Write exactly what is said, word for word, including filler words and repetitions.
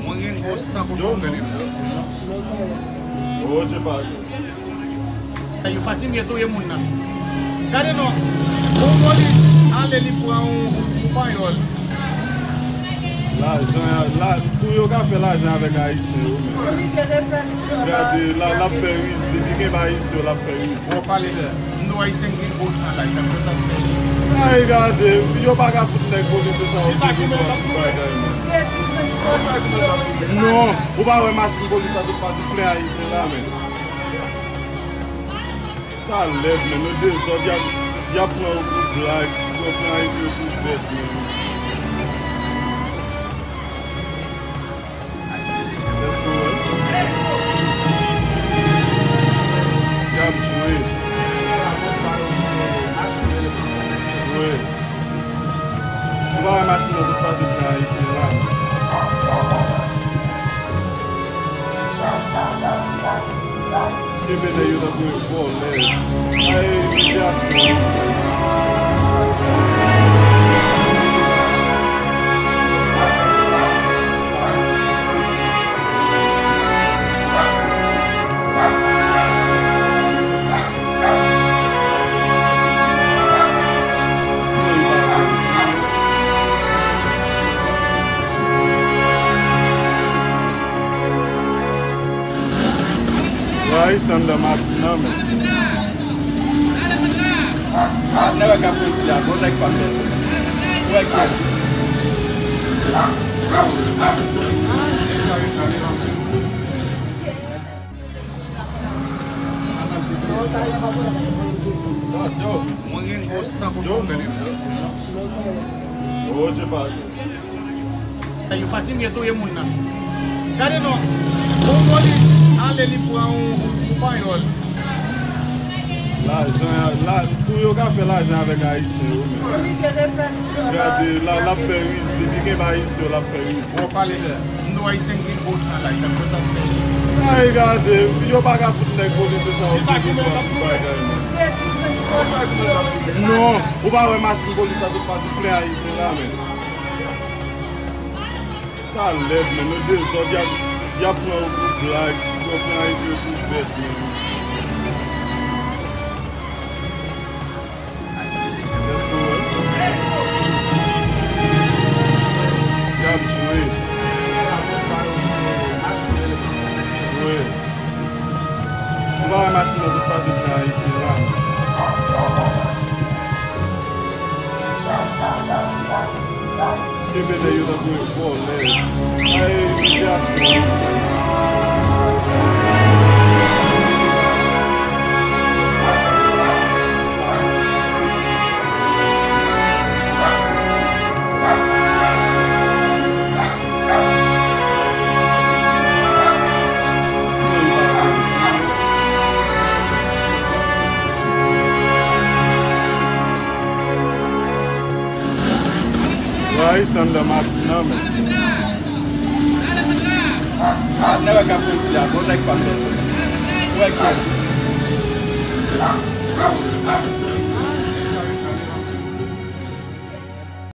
Mwen gen gwo san pou mwen. Yo pa. Yo fatige touye moun nan. Gade non. Yon polis ale li pran yon, yon panyòl. Lajan, la, pou yo ka fè lajan avèk Ayisyen yo menm. Gade, la, l ap fè rize, li gen Ayisyen yo, l ap fè rize. Bon, pale lè. M di w Ayisyen gen gwo san la, sa kontan fè. Ay, gade, yo pa ka fout nèg polis sa yo ki gen bagay, non. Non, ou pa wè machin polis la sot pase plen Ayisyen la, men. Sa lèd, men, yo dezòd, y ap, y ap pran yo pou blag, yo pran Ayisyen yo pou bèt, men. Èske w wè? Y ap jwe. Wi. Ou pa wè machin nan sot pase pran Ayisyen la? Kenbe nèg yo tankou vòlè. Ay, imilyasyon. Ray sa anndan machin nan, men. Ap nèg k ap kondui a, bon nèg pa fè tou. Wè kè. Mwen gen gwo san pou mwen. Yo pa. Yo fatige touye moun nan. Gade non. Yon polis ale li pran yon, yon panyòl. Lajan, la, pou yo ka fè lajan avèk Ayisyen yo menm. Gade, la, l ap fè rize, li gen Ayisyen yo, l ap fè rize. Bon, pale lè. M di w Ayisyen gen gwo san la, sa kontan fè. Ay, gade, yo pa ka fout nèg polis sa yo ki gen bagay, non. Non, ou pa wè machin polis la sot pase plen Ayisyen la, men. Sa lèd, men, yo dezòd, y ap, y ap pran yo pou blag, yo pran Ayisyen yo pou bèt, men. Èske w wè? Y ap jwe. Wi. Ou pa wè machin nan sot pase pran Ayisyen la? Kenbe nèg yo tankou vòlè. Ay, imilyasyon. Ray sa anndan machin nan, men. Ap nèg k ap kondui a, bon nèg pa fè tou. Wè kè.